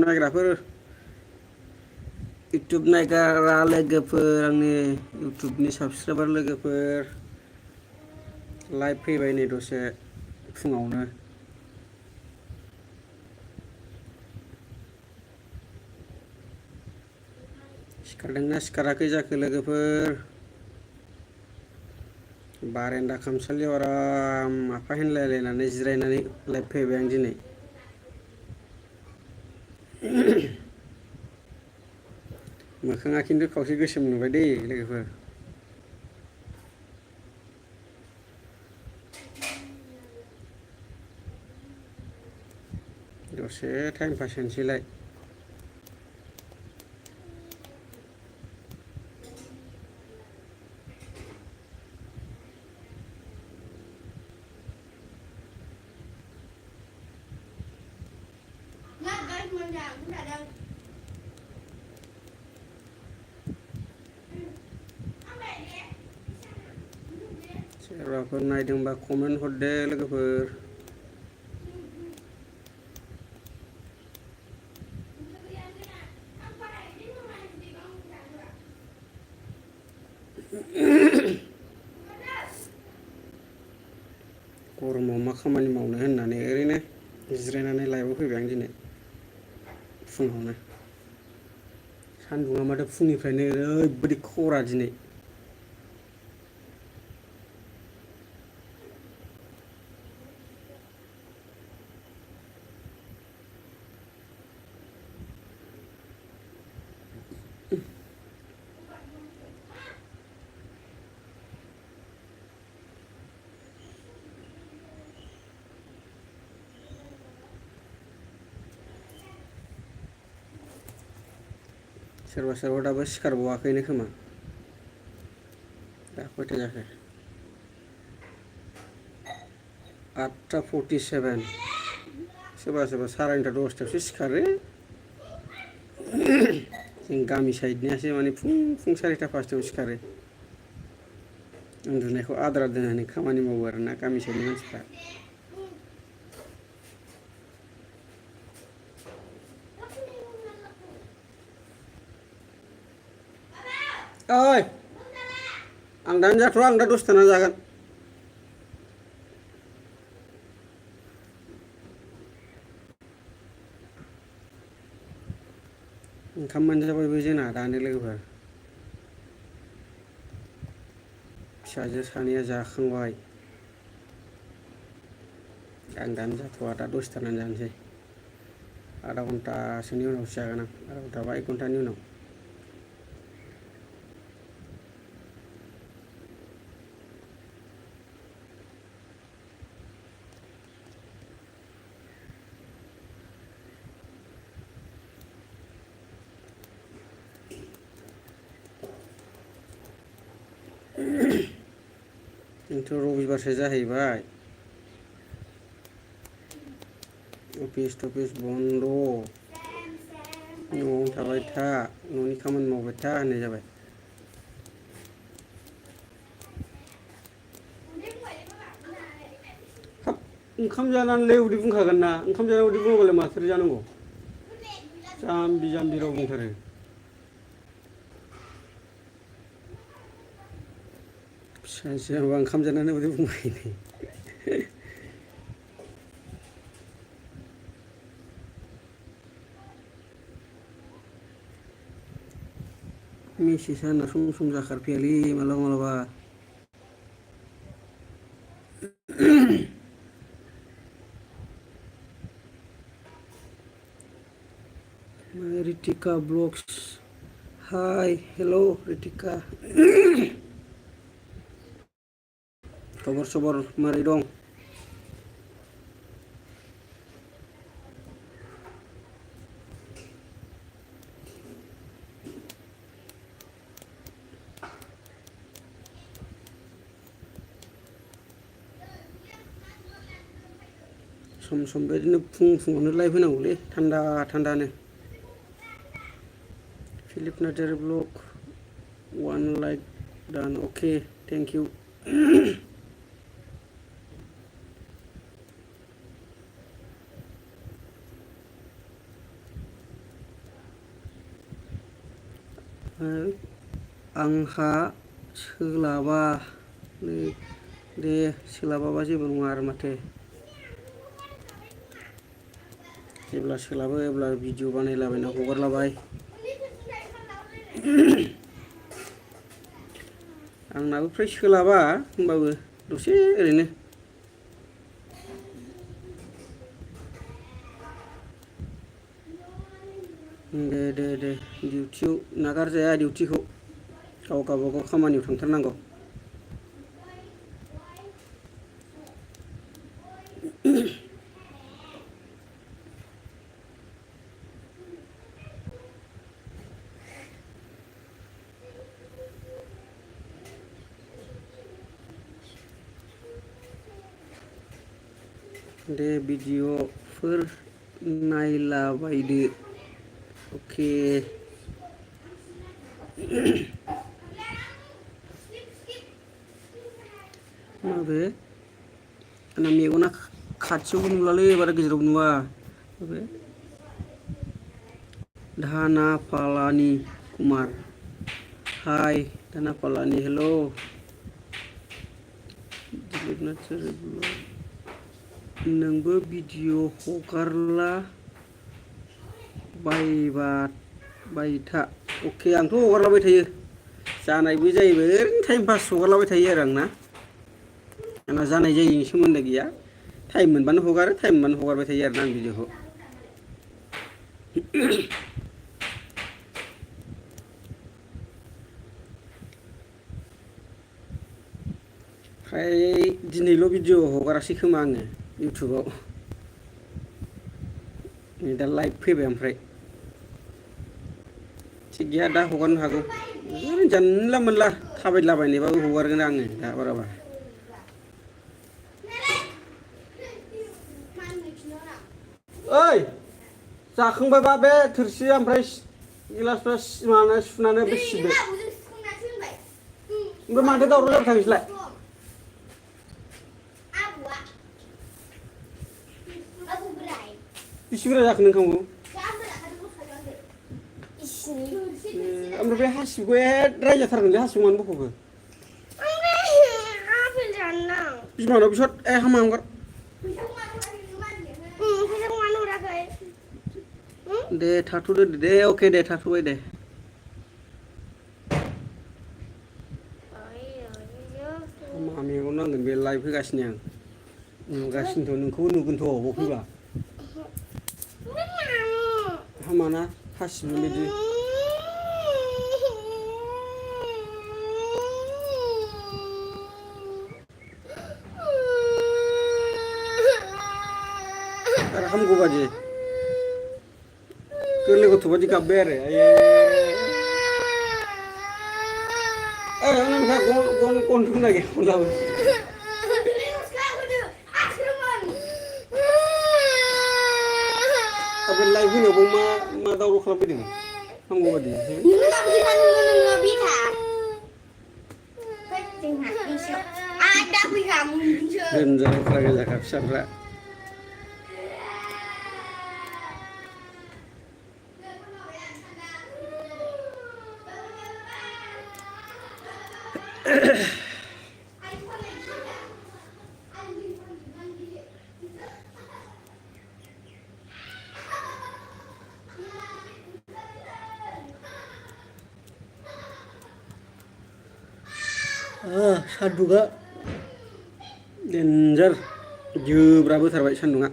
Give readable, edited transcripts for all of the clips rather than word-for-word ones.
नायग्राफोर YouTube नायग्रा लोगोफोर आंनि इउटुबनि साबसक्राइबार लोगोफोर लाइभ फैबाय नै दसे फुङावनो सिखारदोंना सिखाराखै जाखो लोगोफोर बारेन्दा खामसालियाव आराम आफा होनलायलायनानै जिरायनानै लाइभ फैबाय आं दिनै मोखाङा खिन्थु खावसे गोसोम नुबाय दै लोगोफोर दसे टाइम पास होनोसैलाय सोरबाफोर नायदोंबा कमेन्ट हरदो लोगोफोर गरमाव मा खामानि मावनो होननानै ओरैनो जिरायनानै लाइभआव फैबाय आं दिनै फुङावनो सान्दुङा माथो फुंनिफ्रायनो ओरैबायदि खरा दिनै सोरबा सोरबा दाबो सिखारबावाखैनो खोमा दा खयथा जाखो 8:47 सोरबा सोरबा 10:30 सिखारो जों गामि साइडनियासो माने फुं 4:30-5:00 सिखारो उन्दुनायखौ आद्रा दोननानै खामानि मावो आरोना गामि साइडनि मानसिफ्रा ओइ आं दानो जाथ'आ आं दा दसे थाना जागोन ओंखाम मोनजाबायबो जोंना दानो लोगोफोर फिसाजो सानैया जाखांबाय आं दानो जाथ'आ दा दसे थानानै जानोसै आधा घन्टासोनि उनावसो जागोन आं आधा घन्टा बा 1 घन्टानि उनाव दिनैथ' रबिबारसो जाहैबाय अफिस थफिस बन्द' न'आव थाबाय था न'नि खामानि मावबाय था होननाय जाबाय हाब ओंखाम जानानैलाय उदै बुंखागोन ना ओंखाम जानानै उदै बुङाबालाय माथो जानांगौ जाम्बि जाम्बि राव बुंथारो फिसाजोआ ओंखाम जानानै उदै बुंबाय मेसेज आंना सम सम जाखारफैयालै मालाबा मालाबा Ritika blogs hi hello' Ritika खबर सबर मारै दं सम सम बेदिनो फुं फुङावनो लाइभ होनांगौलै थान्दा थान्दानो Philip Narzary blog 1 like done okay thank you आंहा सोलाबा दे सोलाबाबा जेबो नङा आरो माथो जेब्ला सोलाबो अब्ला भिडिअ बानायलाबायना हगारलाबाय आंनाबो फ्राय सोलाबा होमबाबो दसे ओरैनो दे डिउटियाव नागारजाया डिउटिखौ गावबागाव खामानियाव थांथारनांगौ दे भिडिअफोर नायलाबायदो अके माबे आंना मेगना खाथियावबो नुलालै बारा गेजेरावबो नुवा माबे धाना पालानि कुमार हाय धाना पालानि हेलौ नोंबो भिडिअ हगारला बायथा अके आंथ' हगारलाबाय थायो जानायबो जायोबो ओरैनो टाइम पास हगारलाबाय थायो आरो आंना जानाय जायिनि सोमोन्दो गैया टाइम मोनबानो हगारो टाइम मोनबानो हगारबाय थायो आरोना आं भिडिअखौ फ्राय दिनैल' भिडिअ हगारासै खोमा आङो इउटुबाव नै दा लाइभ फैबाय ओमफ्राय थिग गैया दा हगारनो हागौ ओरैनो जानला मोनला थाबायलाबायनायबाबो हगारगोन आङो दा बाराबा ओइ जाखांबायबा बे थोरसि ओमफ्राय गिलासफ्रा माने सुनानै बे सिबदो ओमफ्राय माथो दावराव जाबाय थांसैलाय बेसे बुरजा जाखो नों ओंखामखौ ओमफ्राय बे हासिबखौ रायजाथारगोनलै हासिब मानो बख'खो बिमानाव बिसद हामा हगार दे थाथ'दो दे अके दे थाथ'बाय दे मा मेगन नांगोन बे लाइभ होगासिनो आं नुगासिनोथ' नोंखौबो नुगोनथ' बाव फैबा हामाना हासिबनि बायदि आरो हामगौ बादि गोरलै गथ' बादि गाबबाय आरो नोंहा गन्थं नागिरलाबो लाइभ होनायावबो मा दावराव खालामफैदों हामगौ बादि दोनजानायफ्रा गोजाखा फिसाफ्रा सान्दुङा डेन्जार जोब्राब होथारबाय सान्दुङा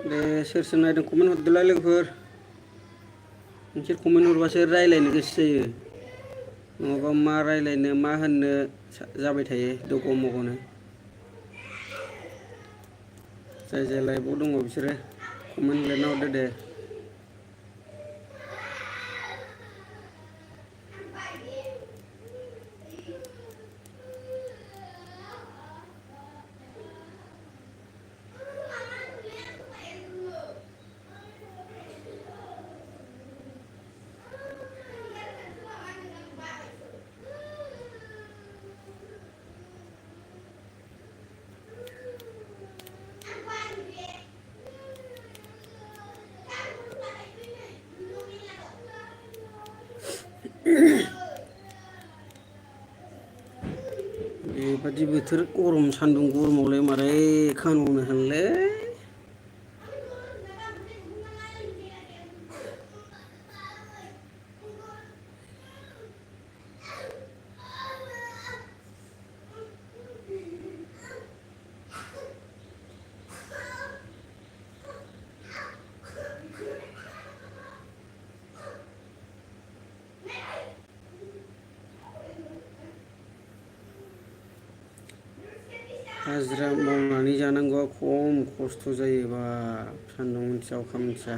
दे सोर नायदों कमेन्ट हरदोलाय लोगोफोर नोंसोर कमेन्ट हरबासो रायज्लायनो गोसो जायो नङाबा मा रायज्लायनो मा होननो जाबाय थायो दग' मग'नो जाय लाइभआव दङ बिसोरो कमेन्ट लिरना हरदो दे बादि बोथोर गरम सान्दुं गरमावलाय मारै खामानि मावनो हानोलै। हाजिरा मावनानै जानांगौआ खम खस्थ' जायोबा सान्दुं मोनथिया अखा मोनथिया।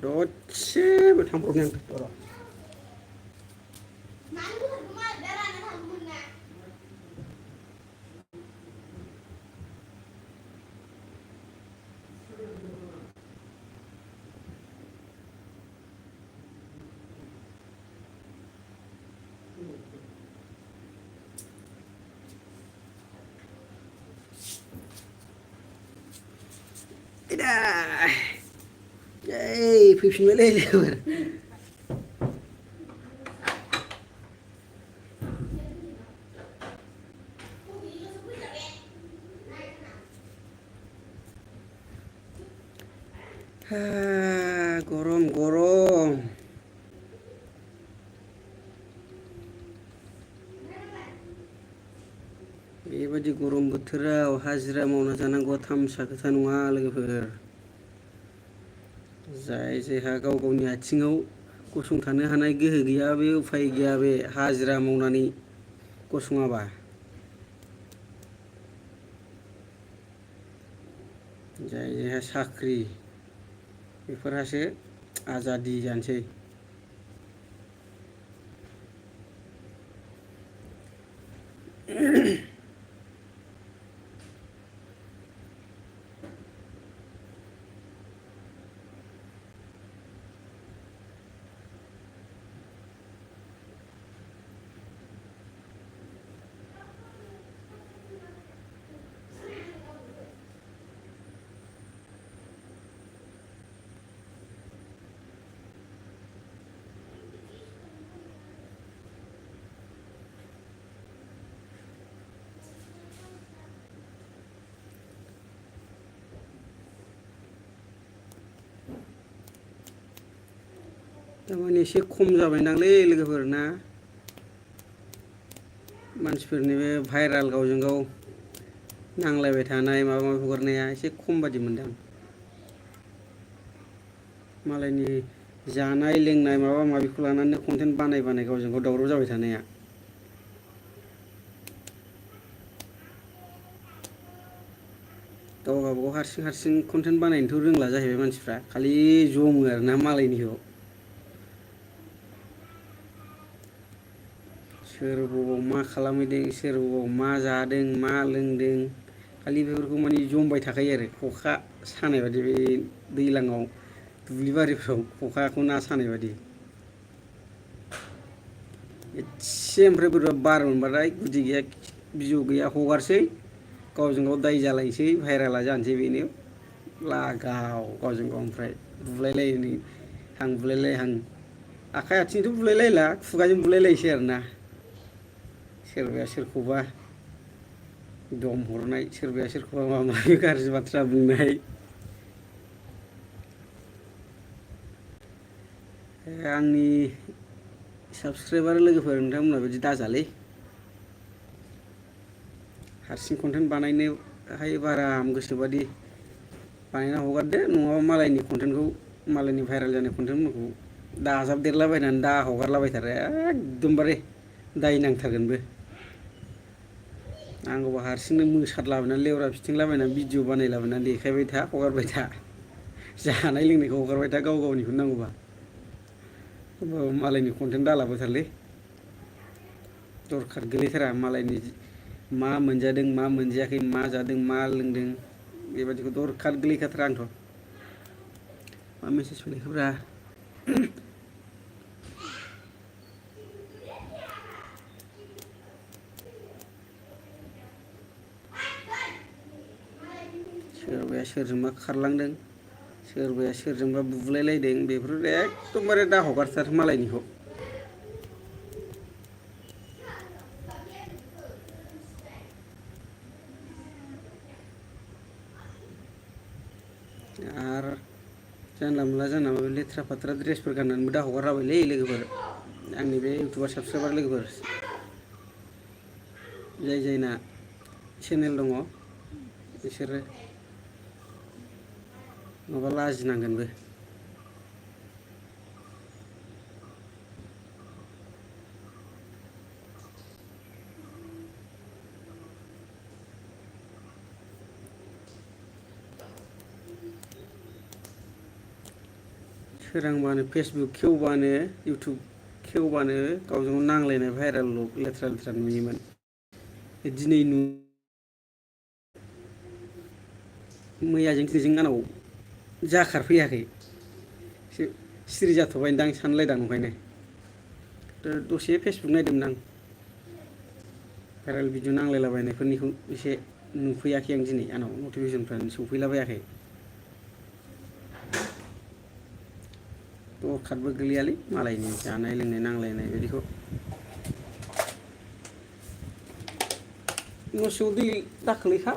दसेबो थांब्रबनाया र'। एदा फैफिनबायलै लोगोफोर। गरम गरम। बेबायदि गरम बोथोराव हाजिरा मावना जानांगौआ थामसा खोथा नङा लोगोफोर। जाय जायहा गाव गावनि आथिङाव गसंथानो हानाय गोहो गैया बे उफाय गैया बे हाजिरा मावनानै गसङाबा। जाय जायहा साख्रि बेफोरहासो आजादि जानोसै। दामानि एसे खम जाबायदांलै लोगोफोर ना? मानसिफोरनि बे भाइराल गावजों गाव नांलायबाय थानाय माबा माबि हगारनाया एसे खम बादि मोनदां। मालायनि जानाय लोंनाय माबा माबिखौ लानानै कन्टेन्ट बानाय गावजों गाव दावराव जाबाय थानाया। गाव गावबागाव हारसिं हारसिं कन्टेन्ट बानायनोथ' रोंला जाहैबाय मानसिफ्रा खालि जमो आरो ना मालायनिखौ। सोर बबाव मा खालामहैदों सोर बबाव मा जादों मा लोंदों खालि बेफोरखौ माने जमबाय थाखायो आरो खखा सानाय बादि बे दैज्लाङाव दुब्लि बारिफ्राव खखाखौ ना सानाय बादि। एसे ओमफ्राय बोरैबा बार मोनबाथाय गुदि गैया बिजौ गैया हगारसै गावजों गाव दाय जालायसै भाइरेला जानोसै बेनो लागाव गावजों गाव ओमफ्राय बुलायलायनो हां बुलायलाय हां आखाइ आथिंथ' बुलायलायला खुगाजों बुलायलायसै आरो ना। सोरबाया सोरखौबा दम हरनाय सोरबाया सोरखौबा माबा माबि गाज्रि बाथ्रा बुंनाय। आंनि साबसक्राइबार लोगोफोर नोंथांमोनहा बिदि दाजालै। हारसिं कन्टेन्ट बानायनोहाय बारा गोसोबादि बानायना हगारदो नङाबा मालायनि कन्टेन्टखौ मालायनि भाइरेल जानाय कन्टेन्टफोरखौ दाजाबदेरलाबायनानै दा हगारलाबायथारो एकदमबारे दाय नांथारगोनबो। नांगौबा हारसिंनो मोसादलाबायनानै लेवरा फिथिंलाबायनानै भिडिअ बानायलाबायनानै देखायबाय था हगारबाय था जानाय लोंनायखौ हगारबाय था गाव गावनिखौ नांगौबा होमबाबो मालायनि कन्टेन्ट दालाबोथारलै। दरखार गैलायथारा मालायनि मा मोनजादों मा मोनजायाखै मा जादों मा लोंदों बेबादिखौ दरखार गोलैखाथारा आंथ'। मा मेसेज फैनायखोब्रा सोरबाया सोरजोंबा खारलांदों सोरबाया सोरजोंबा बुलायलायदों बेफोर एकदमबारे दा हगारथार मालायनिखौ। जानला मोनला जोंना माबा लेथ्रा फाथ्रा ड्रेसफोर गाननानैबो दा हगारलाबायलै लोगोफोर आंनि बे इउटुबार साबसक्राइबार लोगोफोर जाय जायना चेनेल दङ बिसोरो माबा लाजिनांगोनबो। सोरांबानो फेसबुक खेवबानो इउटुब खेवबानो गावजों गाव नांलायनाय भाइरेल लेथ्रा लेथ्रा नुयोमोन। दिनै मैयाजों दिनैजों आंनाव जाखारफैयाखै सिरि जाथ'बायदां सानलायदां ओंखायनो दसे फेसबुक नायदोंमोन आं भाइरेल भिडिअ नांलायलाबायनायफोरनिखौ एसे नुफैयाखै आं दिनै आंनाव नटिफिकेसनफ्रानो सौफैलाबायाखै। दरखारबो गैयालै मालायनि जानाय लोंनाय नांलायनाय बिदिखौ न' सिङाव दै दाखोलैखा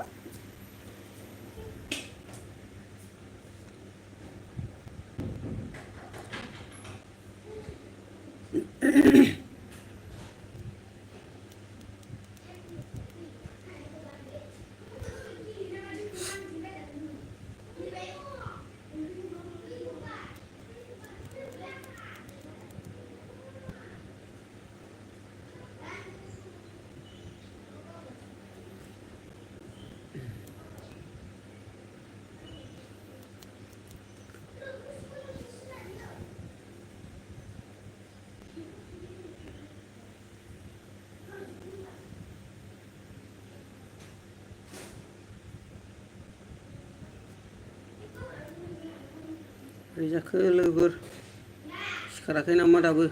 बोरै जाखो लोगोफोर सिखाराखै नामा दाबो?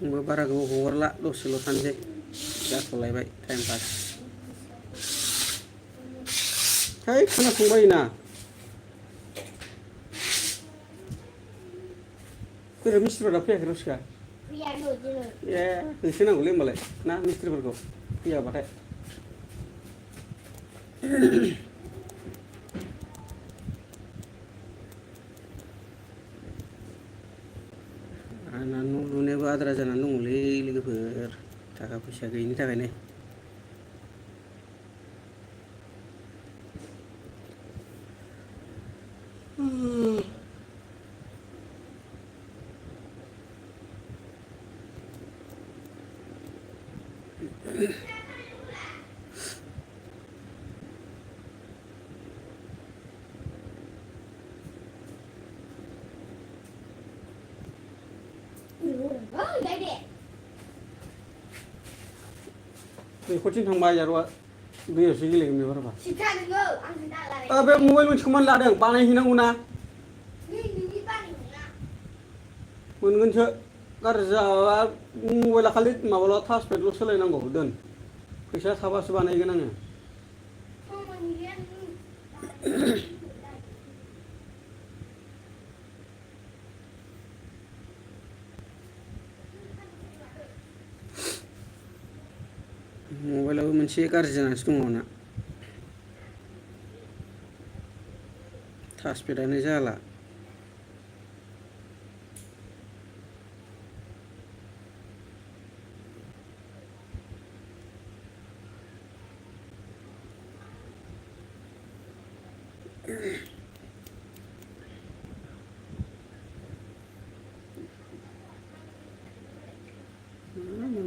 आंबो बारा गोबाव हगारला दसेल' थानोसै जाथ'लायबाय टाइम पास। है खोनासंबायोना बोरै मिस्ट्रिफ्रा दा फैयाखै रसिका? ए होसोनांगौलै होमबालाय ना मिस्ट्रिफोरखौ फैयाबाथाय। आंना न' लुनायाबो आद्रा जानानै दङलै लोगोफोर थाखा फैसा गैयिनि थाखायनो। दैखरथिं थांबाय जारौआ दैयावसो गेलेगोन बेबार होबा। बे मबाइल मोनसेखौ मानो लादों बानायहैनांगौ ना मोनगोनसो गाज्रि जाबा मबाइला खालि माबाल' टाचपेडल' सोलायनांगौ दोन फैसा थाबासो बानायगोन आङो। मबाइलाबो मोनसे गाज्रि जानानैसो दङ आंना टाचपेडानो जाला।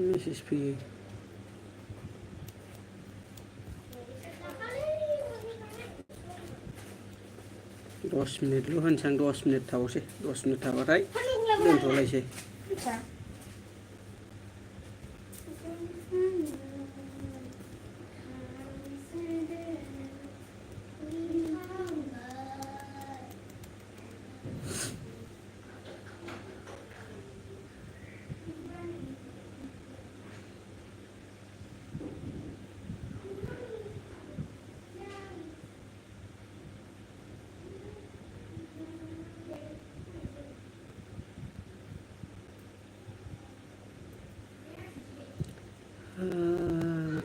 मेसेज फैयो। दस मिनिटल' होनसै आं 10 मिनिट थाबावसै 10 मिनिट थाबाथाय दोनथ'लायसै।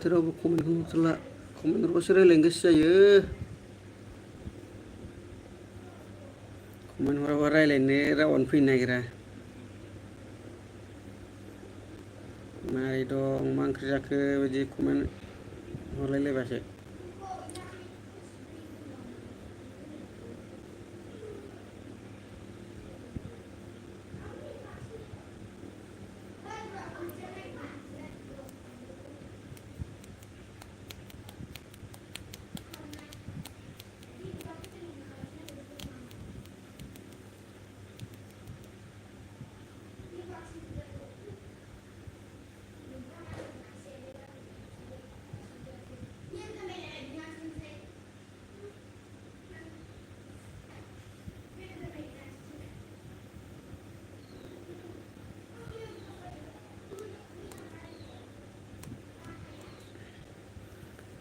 माथो रावबो कमेन्टखौनो हरथारला कमेन्ट हरबासो रायज्लायनो गोसो जायो कमेन्ट हराबा रायज्लायनो रावानो फैनो नागिरा मारै दं मा ओंख्रि जाखो बिदि कमेन्ट हरलायलायबासो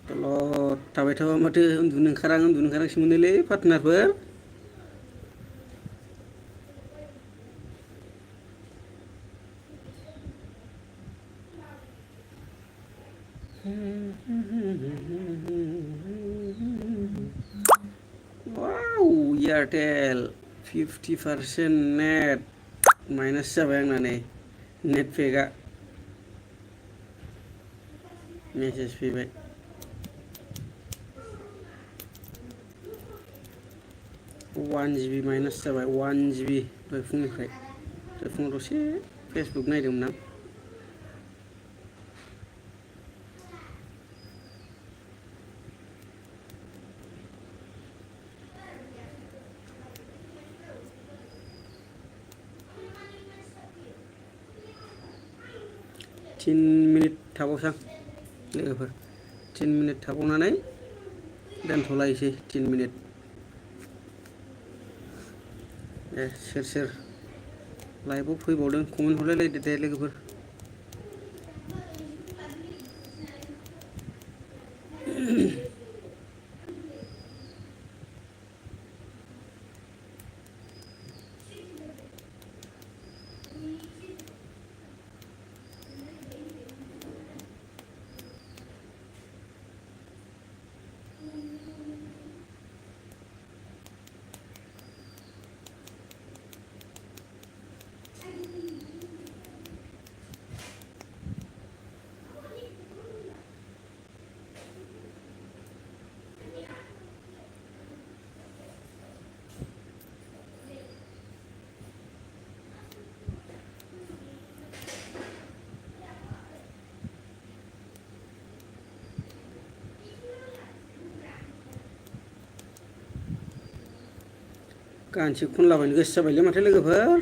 दलद थाबाय थाबा माथो उन्दुनो ओंखारांसो मोनोलै पार्टनारफोर वाव एयारटेल 50% नेट माइनास जाबाय आंना नै नेट पेकआ मेसेज फैबाय 1 GB माइनास जाबाय 1 GB दहाय फुंनिफ्राय दहाय फुङाव दसे फेसबुक नायदोंमोन आं 10 मिनिट थाबावसां लोगोफोर 10 मिनिट थाबावनानै दोनथ'लायसै 10 मिनिट सोर सोर लाइभआव फैबावदों कमेन्ट हरलायलायदो दे लोगोफोर गानसो खनलाबायनो गोसो जाबायलै माथो लोगोफोर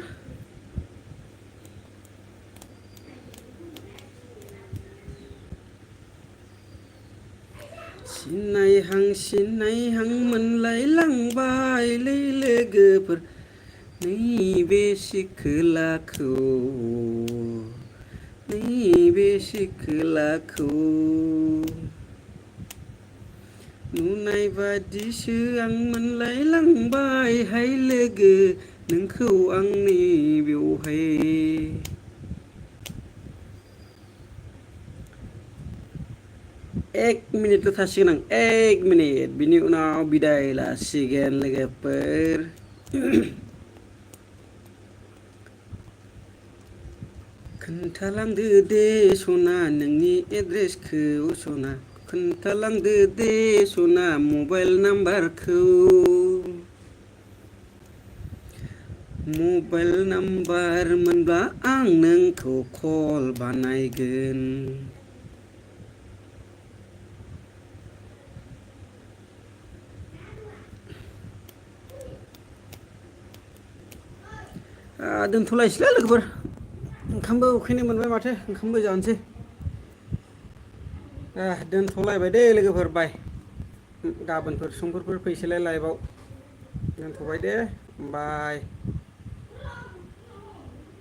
सिनायहां मोनलायलांबायलै लोगोफोर नैबे सिखोलाखौ नुनाय बादिसो आं मोनलायलांबाय हाय लोगो नोंखौ आंनि बेवहाय 1 मिनिटल' थासिगोन आं 1 मिनिट बिनि उनाव बिदाय लासिगोन लोगोफोर खोन्थालांदो दे सना नोंनि एड्रेसखौ सना खोन्थालांदो दे सना मबाइल नाम्बारखौ मबाइल नाम्बार मोनब्ला आं नोंखौ कल बानायगोन दोनथ'लायसैलै लोगोफोर ओंखामबो उखैनो मोनबाय माथो ओंखामबो जानोसै दोनथ'लायबाय दे लोगोफोर बाय गाबोनफोर समफोरफोर फैसैलाय लाइभआव दोनथ'बाय दे बाय